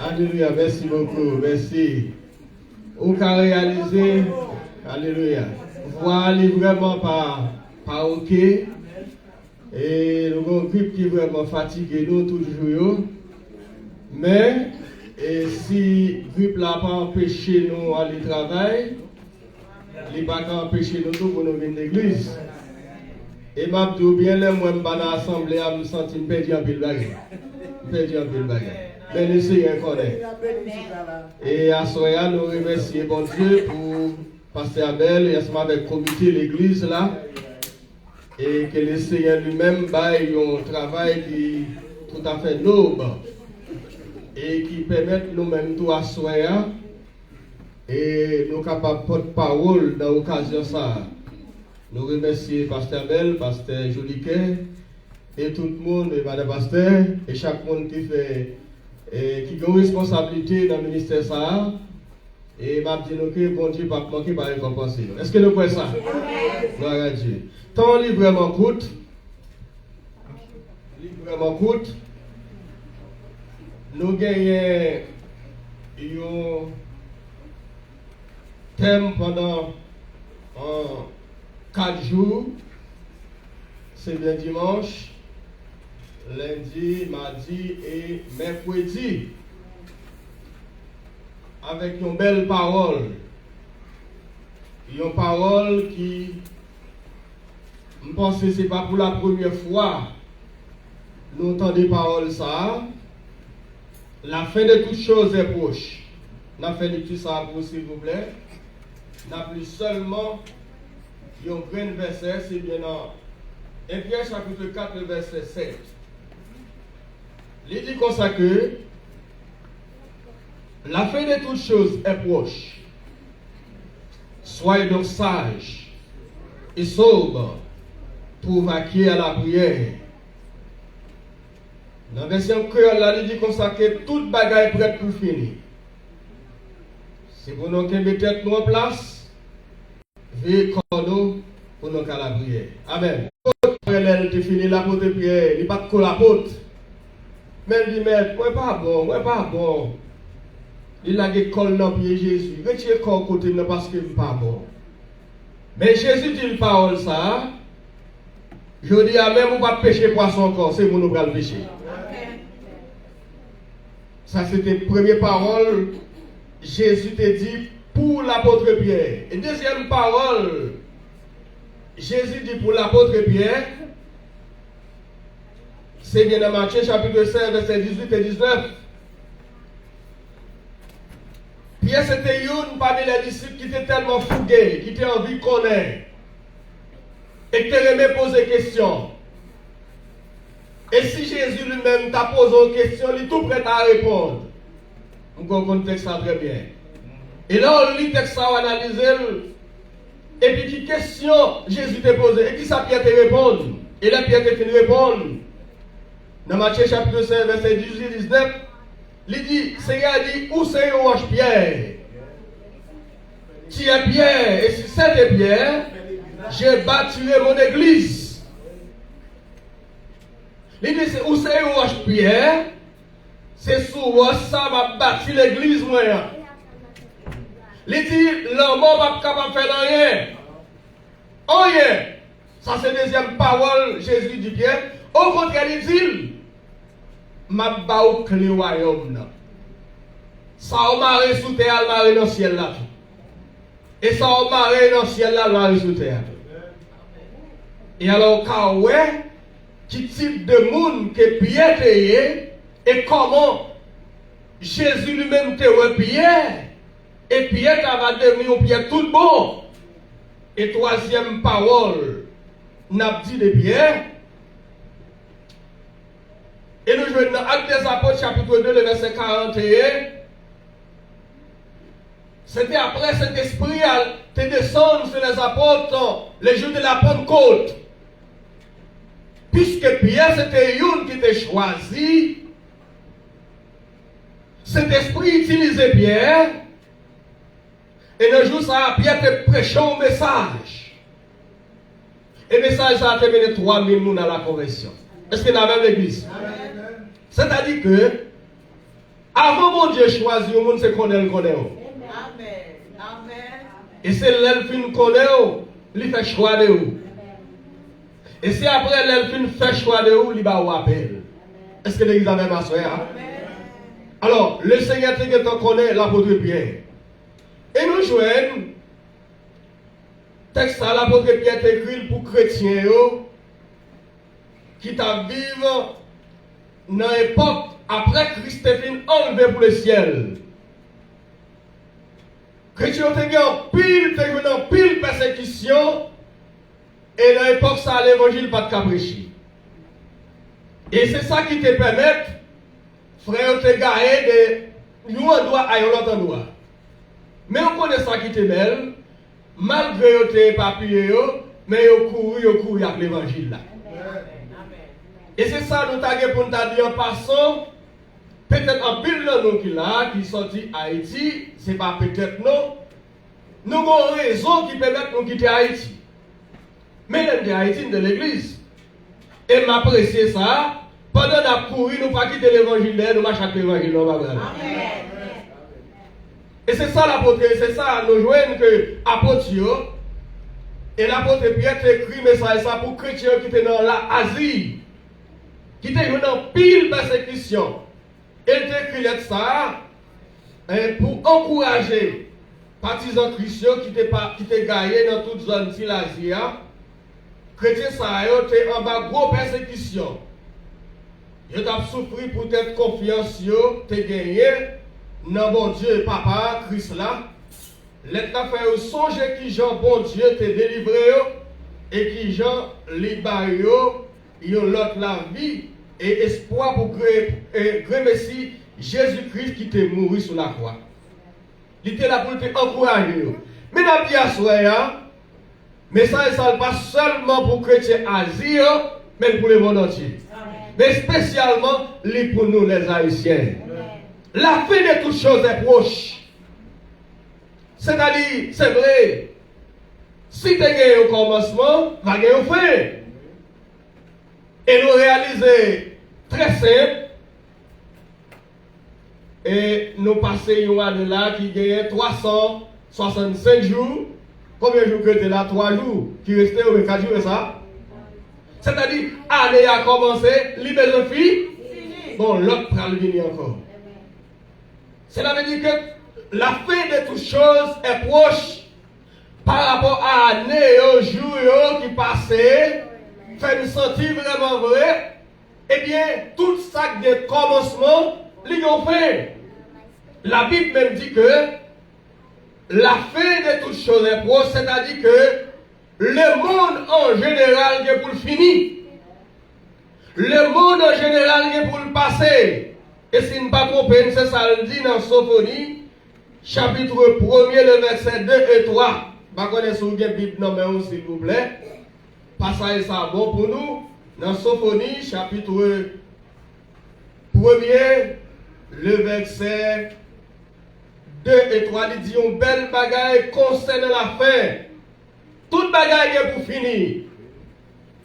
Alelouya, mèsi bokou, mèsi. Ou ka reyalize, alelouya, vwa li vrèman pa, pa oke. E nou gen yon grip ki vrèman fatige nou tout jou yo. Men, e si grip la pa anpeche nou ale travay, li pa ka anpeche nou tou pou nou vin legliz. E m ap di w byen, lè m wè m pa nan asanble a, m santi m pèdi anpil bagay. M pèdi anpil bagay. Men le Seyè konnen. E aswè a, nou remèsye Bondye pou Pastè Abèl e ansanm avèk komite legliz la. E ke le Seyè li menm bay yon travay ki toutafè nob e ki pèmèt nou menm tou aswè a, e nou kapab pòt pawòl nan okazyon sa a. Nou remèsye Pastè Abèl, Pastè Jolikè, e tout moun, e madan pastè, e chak moun ki fè, e ki gen responsablite nan ministè sa a. E m ap di nou ke Bondye p ap manke pa rekonpanse nou. Èske nou kwè sa? Glwa a Dye. Tan li vrèman kout. Li vrèman kout. Nou genyen yon tèm pandan, an, kat jou. Se byen dimanch, lendi, madi e mèkredi. Avèk yon bèl pawòl. Yon pawòl ki, m panse se pa pou la premyè fwa nou tande pawòl sa a. La fin de toutes choses est proche. N ap fè lekti sa a pou ou, silvouplè. N ap li sèlman yon grenn vèsè, se byen nan en Pyè chapit kat, le vèsè sèt. Li di konsa ke, la fin de toutes choses est proche. Soyez donc sages et sobres pour vaquer à la prière. Nan vèsyon kreyòl la, li di konsa ke tout bagay prèt pou fini. Se pou nou kenbe tèt nou an plas, veye kò nou pou nou ka lapriyè. Amèn. Apre lè l te fini, lapot Pyè, li pa t ko lapot. Men l di, "Mèt, mwen pa bon, mwen pa bon." Li lage kò l nan pye Jezi. "Retire kò w kote m nan, paske m pa bon." Men Jezi di l pawòl sa a, "Jodi a menm ou p ap peche pwason ankò, se moun ou pral peche." Sa se te premye pawòl Jezi te di pou lapot Pyè. E dezyèm pawòl Jezi di pou lapot Pyè, se byen nan Matye chapit sèz, vèsè dizuit e diznèf. Pyè se te youn pami lè disip ki te tèlman fouge, ki te anvi konnen, e ki te renmen poze kesyon. E si Jezi li menm ta poze yon kesyon, li tou prèt a reponn. M kwè w konn tèks la trè byen. E lè w li tèks sa, w analize l, epi ki kesyon Jezi te poze, e kisa Pyè te reponn? E lè Pyè te fin reponn, nan Matye chapit sèz, vèsè dizuit e diznèf, li di, Seyè a di, ou se yon wòch pyè. Tu es Pierre, et sur cette pierre, je bâtirai mon église. Li di, se, ou se yon wòch pyè, se sou wòch sa m ap bati legliz mwen an. Li di, lanmò p ap kapab fè l anyen. Anyen. Sa se dezyèm pawòl Jezi di Pyè. Okontrè, li di l, m ap ba ou kle wayòm nan. Sa w mare sou tè a, l mare nan syèl la tou. E sa w mare nan syèl la, l mare sou tè a tou. E alò, w ka wè, ki tip de moun ke Pyè te ye, e kòman Jezi li menm te wè Pyè, e Pyè ta va devni yon Pyè tout bon. E twazyèm pawòl n ap di de Pyè, e nou jwenn nan Actes des Apôtres, chapitre deux, le verset quarante et un. Se te apre Sentespri a te desann sou lèzapot, le jou de la Pannkot. Piske Pyè se te youn ki te chwazi, Sentespri itilize Pyè, e nan jou sa a, Pyè te preche yon mesaj. E mesaj sa a te mennen twa mil moun a la konvèsyon. Èske n avè m, legliz? Sètadi ke, avan Bondye chwazi yon moun, se konnen l konnen w. E se lè l fin konnen w, li fè chwa de ou. E se apre lè l fin fè chwa de ou, li ba ou apèl. Èske legliz avè m aswè a? Alò, Lesenyè te gentan konnen lapot Pyè. E nou jwenn tèks sa, lapot Pyè te ekri l pou kretyen yo ki t ap viv nan epòk apre Kris te fin anlve pou lesyèl. Kretyen yo te gen anpil, te jwenn anpil pèsekisyon, e nan epòk sa a, levanjil pa t ka preche. E se sa ki te pèmèt frè yo te gaye de yon andwa a yon lòt andwa. Men ou konnen sa ki te bèl, malgre yo te epapiye yo, men yo kouri, yo kouri ak levanjil la. E se sa nou ta gen pou n ta di an pasan, petèt anpil nan nou ki la, ki sòti Ayiti, se pa petèt non, nou gen yon rezon ki pèmèt nou kite Ayiti. Men lè n te Ayiti, n te legliz. E m apresye sa, pandan n ap kouri, nou pa kite levanjil dèyè, nou mache ak levanjil non, pa vre? E se sa lapot, se sa nou jwenn ke apot yo, e lapot Pyè te ekri mesaj sa pou kretyen yo ki te nan la Azi, ki te jwenn anpil pèsekisyon. E l te ekri lèt sa a, e, pou ankouraje patizan Kris yo ki te pa, ki te gaye nan tout zòn Ti Lazi a. Kretyen sa yo te anba gwo pèsekisyon. Yo t ap soufri poutèt konfyans yo te genyen nan Bondye, Papa a, Kris la. Lèt la fè yo sonje kijan Bondye te delivre yo e kijan li ba yo yon lòt lavi e espwa pou gre, e gre Mesi Jezi Kris ki te mouri sou lakwa. Li te la pou l te ankouraje yo. Men n ap di aswè a, mesaj sa a pa sèlman pou kretyen Azi yo, men l pou lemonn antye. Men espesyalman, li pou nou, les Haïtiens. La fin de toutes choses est proche. Sètadi, se vre, si te gen yon kòmansman, va gen yon fen. E nou reyalize, trè senp, e nou pase yon ane la ki genyen twa san swasannsenk jou. Konbyen jou k rete la? Twa jou ki reste, oubyen kat jou, e sa? Sètadi, ane a kòmanse, li bezwen fi-, bon, lòt pral vini ankò. Cela veut dire que la fin de toutes choses est proche. Pa rapò a ane yo, jou yo ki pase, fè n santi vrèman vre, ebyen, tout sa k gen kòmansman, li gen yon fen. Labib menm di ke la fin de toutes choses est proche, sètadi ke lemonn an jeneral gen pou l fini. Lemonn an jeneral gen pou l pase. E si n pa twonpe n, se sa l di nan Sofoni, chapitre premye, le vèsè de e twa. M pa konnen si w gen Bib nan men w, silvouplè. Pasaj sa bon pou nou. Nan Sofoni, chapitre premye, le vèsè de e twa, li di yon bèl bagay konsènan lafen. Tout bagay gen pou fini.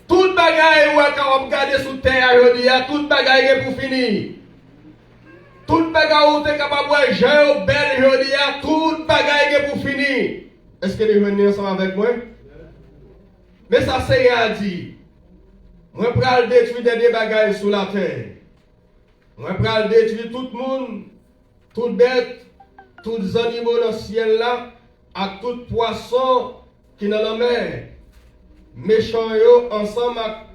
Tout bagay ou wè k ap gade sou tè a jodi a, tout bagay gen pou fini. Tout bagay ou te kapab wè jan yo bèl jodi a, tout bagay gen pou fini. Èske nou jwenn li ansanm avèk mwen? Men sa Senyè a di, mwen pral detwi dènye bagay sou latè. Mwen pral detwi tout moun, tout bèt, tout zannimo nan syèl la, ak tout pwason ki nan lanmè. Mechan yo ansanm ak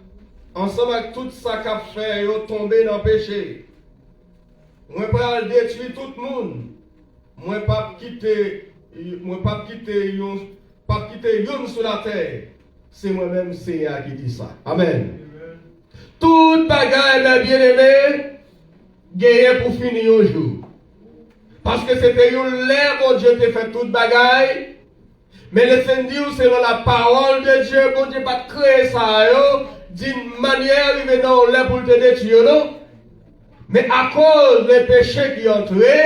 ansanm ak tout sa k ap fè yo tonbe nan peche. Mwen pral detwi tout moun. Mwen p ap kite, mwen p ap kite yon, p ap kite youn sou latè. Se mwen menm Senyè a ki di sa. Amèn. Tout bagay, mè byeneme, genyen pou fini yon jou. Paske se te yon lè Bondye te fè tout bagay, men Lesenn di w, selon la pawòl de Dye, Bondye pa t kreye sa yo d'une manière rive nan yon lè pou l te detwi yo, non. Men akoz le peche ki antre,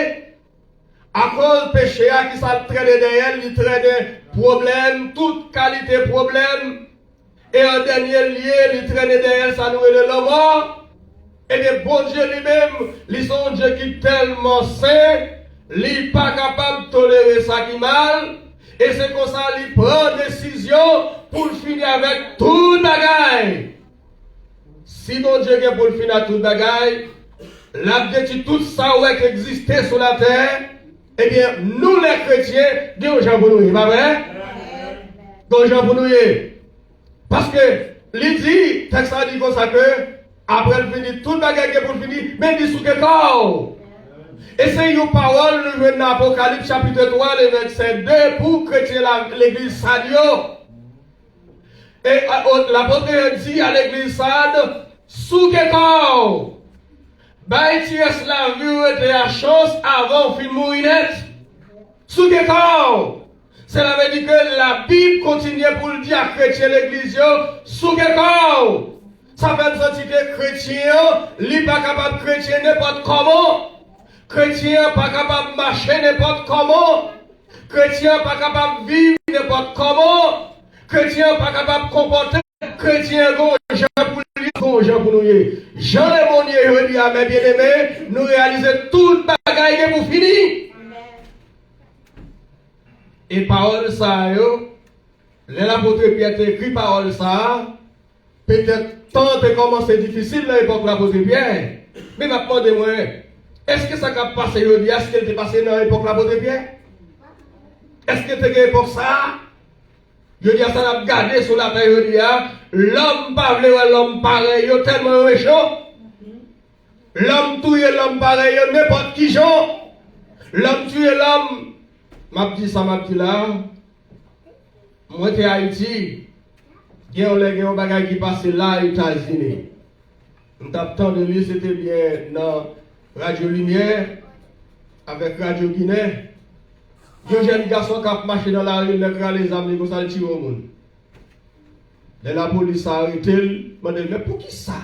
akoz peche a ki sa l trennen dèyè l, li trennen pwoblèm, tout kalite pwoblèm, e an dènye lye, li trennen dèyè l sa nou rele lanmò. Ebyen, Bondye li menm, li se yon Dye ki tèlman sen, li pa kapab tolere sa ki mal, e se konsa li pran desizyon pou l fini avèk tout bagay. Si Bondye gen pou l fini ak tout bagay, l ap detwi tout sa w wè k egziste sou latè. Ebyen, nou lè kretyen, gen yon jan pou nou ye, pa vre? Gen yon jan pou nou ye. Paske li di, tèks la di konsa ke, apre l fini, tout bagay gen pou l fini, men li souke kò w. E se yon pawòl nou jwenn nan Apokalips chapit twa, le vèsè de, pou kretyen la, legliz Sad yo. E, a, o, lapot Pòl di a legliz Sad, souke kò w. Bay ti rès lavi w rete a chans avan w fin mouri nèt. Souke kò w. Sela vle di ke Labib kontinye pou l di a kretyen legliz yo, souke kò w. Sa fè m santi ke kretyen an, li pa kapab kretyen nenpòt kòman. Kretyen an pa kapab mache nenpòt kòman. Kretyen an pa kapab viv nenpòt kòman. Kretyen an pa kapab konpòte. Kretyen an gon jan pou li, gon jan pou nou ye. Jan lemonn ye jodi a, mè byeneme, nou reyalize tout bagay gen pou fini. E pawòl sa yo, lè lapot Pyè te ekri pawòl sa a, petèt tan te kòmanse difisil nan epòk lapot Pyè. Men m ap mande mwen, èske sa k ap pase jodi a, èske l te pase nan epòk lapot Pyè? Èske te gen epòk sa a? Jodi a, sa n ap gade sou latè jodi a, lòm pa vle wè lòm parèy yo tèlman yo mechan. Lòm touye lòm parèy yo nenpòt ki jan. Lòm touye lòm. M ap di sa m ap di la. Mwen te Ayiti. Gen yon lè, gen yon bagay ki pase la Etazini. M t ap tande li, se te byen nan Radyo Limyè avèk Radyo Ginen. Yon jèn gason k ap mache nan lari, nèg rale zam li konsa, l tiye yon moun. Lè lapolis arete l, mande l, men poukisa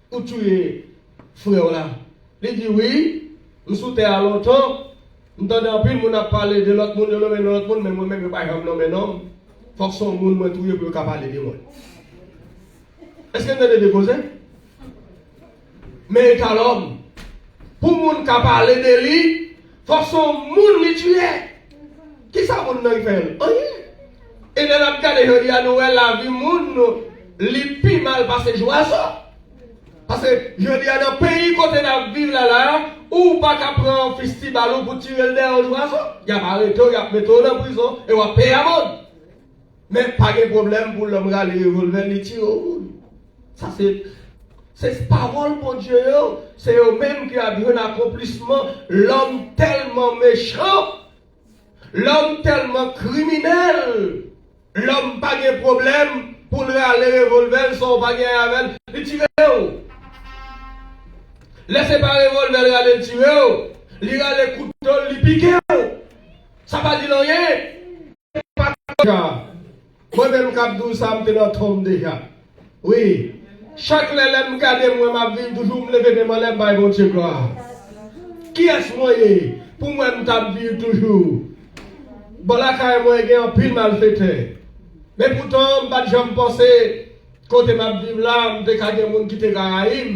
ou touye frè w la? Li di, wi, m sou tè a lontan, m tande anpil moun ap pale de lòt moun, yo nonmen non lòt moun, men mwen menm, yo pa janm nonmen non m. Fòk se yon moun mwen touye pou yo ka pale de mwen. Èske n tande de koze? Men eta lòm. Pou moun ka pale de li, fòk se yon moun li tiye. Kisa moun nan fè l? Anyen. E lè n ap gade jodi a, nou wè lavi moun, li pi mal pase zwazo. Paske jodi a, nan peyi kote n ap viv la, la, ou pa ka pran fistibal ou pou tire l dèyè yon zwazo. Y ap arete w, y ap mete w nan prizon, e w ap peye amann. Men pa gen pwoblèm pou lòm rale revòlvè l, li tiye yon moun. Sa se, se pawòl Bondye yo, se yo menm ki ap jwenn akonplisman. Lòm tèlman mechan, lòm tèlman kriminèl, lòm pa gen pwoblèm pou l rale revòlvè l san w pa gen avè l, li tire w. Lè se pa revòlvè l rale l tire w, li rale kouto l, li pike w. Sa pa di l anyen. Mwen menm k ap di w sa, m te nan tonm deja. Wi. Chak lè, lè m gade m wè m ap viv toujou, m leve men m anlè, m bay Bondye glwa. Kiyès mwen ye pou m wè m t ap viv toujou? Bò lakay mwen gen anpil malfetè. Men poutan, m pa t janm panse kote m ap viv la, m te ka gen moun ki te ka rayi m.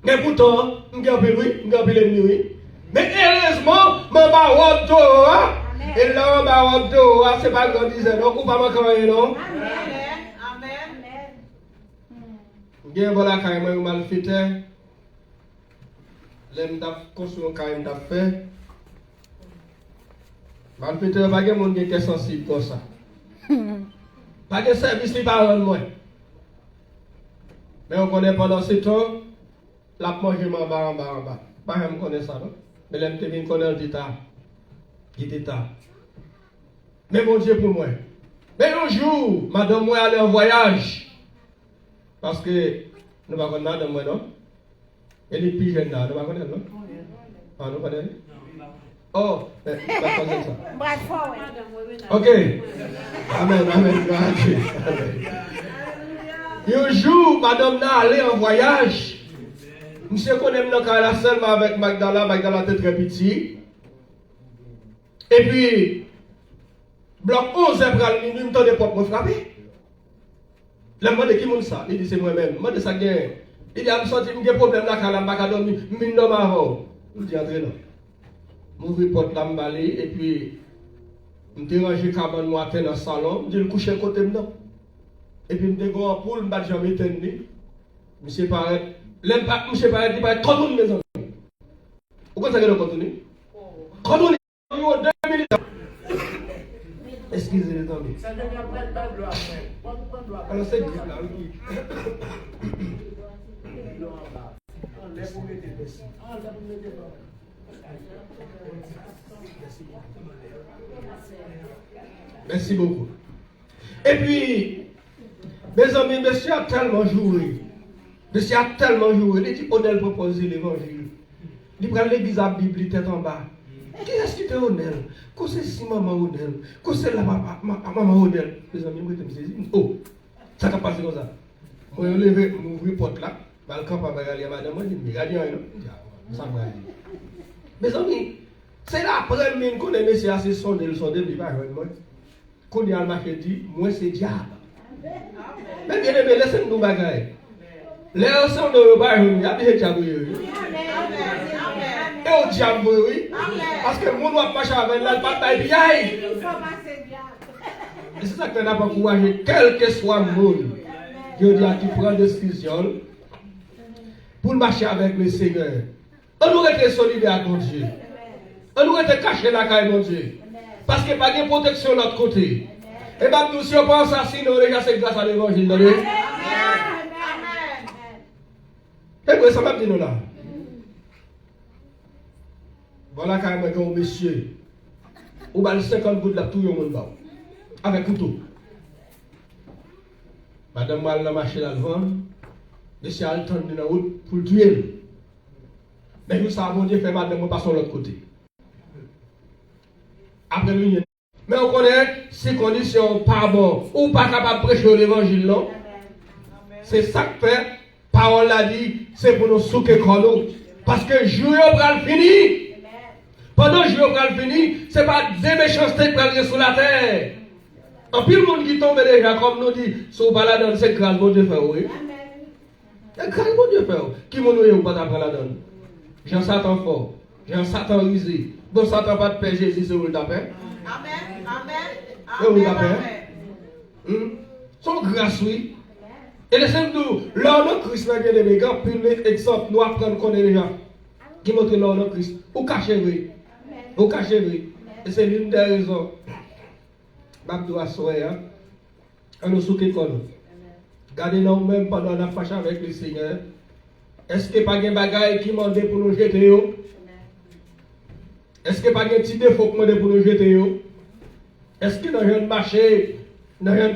Men poutan, m gen anpil, wi, m gen anpil ènmi, wi. Men erezman, m anba wòb towo a. E lè w anba wòb towo a, se pa grandizè, non, ou pa manke anyen, non. M gen bò lakay mwen, yon malfetè. Lè m t ap konstwi yon kay, m t ap fè, malfetè yo pa gen moun gen kè sansib konsa. Pa gen sèvis li pa rann mwen. Men ou konnen pandan se tan, l ap manje m anba, anba, anba. Pa janm konnen sa, non. Men lè m te vin konnen l, li te ta. Li te ta. Men Bondye pou mwen. Men yon jou, madanm mwen ale an vwayaj. Paske nou pa konn madanm mwen, non? E li pi jèn la, nou pa konnen l, non? Ah, nou konnen li? Oh, eh, pa konnen sa. M pral fò, wè. Ok. Amèn, amèn, glwa a Dye. Amèn. Yon jou, madanm nan ale an vwayaj. Misye konnen m nan kay la sèlman avèk Magdala. Magdala te trè piti. Epi, blòk onzè pral minui, m tande pòt mwen frape. Lè m mande ki moun sa, li di se mwen menm. M mande sa k genyen. Li di a m santi m gen pwoblèm lakay la, m pa ka dòmi, m vin dòmi avè w. M di antre non. M ouvri pòt la, m ba li, epi m te ranje kabann mwen atè nan salon, m di l kouche kote m nan. Epi m te gen yon anpoul, m pa t janm etenn li. Misye parèt, lè m pa, misye parèt, li parèt kòtounen, mezanmi. Ou konn sa k rele kòtounen? Kòtounen. Yo, de minit. Eskize, mezanmi. Alò, se grip la, wi. Mèsi bokou. Epi, mezanmi, mesye a tèlman joure. Mesye a tèlman joure. Li di, Onèl pran pòz li levanjil. Li pral legliz ak Bib li tèt anba. Kiyès ki te Onèl? Kou se si manman Onèl. Kou se la papa, ma-, manman Onèl. Mezanmi, m rete m sezi. M, oh, sa k ap pase konsa? Mwen leve, m ouvri pòt la. M al kanpe anba Rali a madanm mwen, di m, Rali anyen non. M di, a, sa m Rali. Mezanmi, se la apre m vin konnen mesye a se sonde l sonde m, li pa jwenn mwen. Kounye a l mache di, mwen se dyab. Men byeneme, lese m di w bagay. Lè yo sonde w, yo pa jwenn ou, y ap di se dyab ou ye, wi. E w dyab vre, wi. Paske moun w ap mache avè l la, l pa t bay piyay. E se sa k fè n ap ankouraje kèlkeswa moun jodi a ki pran desizyon l pou l mache avèk Lesenyè. Ann nou rete solidè ak Bondye. Ann nou rete kache lakay Bondye. Paske pa gen pwoteksyon lòt kote. E m ap di w, si yo pa ansasinen w deja, se gras a levanjil, tande. E vre sa m ap di nou la. Bò lakay mwen gen yon mesye, ou ba l senkant goud, l ap touye yon moun ba w. Avèk kouto. Madanm mwen al nan mache l al vann, mesye a al tann li nan wout pou l touye l. Men jou sa a, Bondye fè madanm mwen pase yon lòt kote. Apre l vin jwenn. Men ou konnen, si kondisyon w pa bon, ou pa kapab preche yo levanjil, non. Se sa k fè pawòl la di, se pou nou souke kò nou. Paske jou yo pral fini. Pandan jou yo pral fini, se pa de mechanste k pral gen sou latè. Anpil moun ki tonbe deja, kòm nou di, si w pa ladan l, se gras Bondye fè w, wi. E gras Bondye fè w. Ki moun ou ye ou pa ta pran ladan l? Jan Satan fò, jan Satan rize. Bon, Satan pa t pè Jezi, se ou l ta pè? Amèn, amèn, se ou l ta pè? Amèn, amèn. Hmm? Se yon gras, wi. E lese m di w, lè w nan Kris la, byeneme, gen anpil egzanp nou aprann konnen deja ki montre lè w nan Kris. Ou kache vre. Ou kache vre. E se youn dè rezon m ap di w aswè a. Ann nou souke kò nou. Gade nan ou menm pandan n ap mache avèk Lesenyè. Èske pa gen bagay ki mande pou nou jete yo? Èske pa gen ti defo k mande pou nou jete yo? Èske nan jan n mache, nan jan n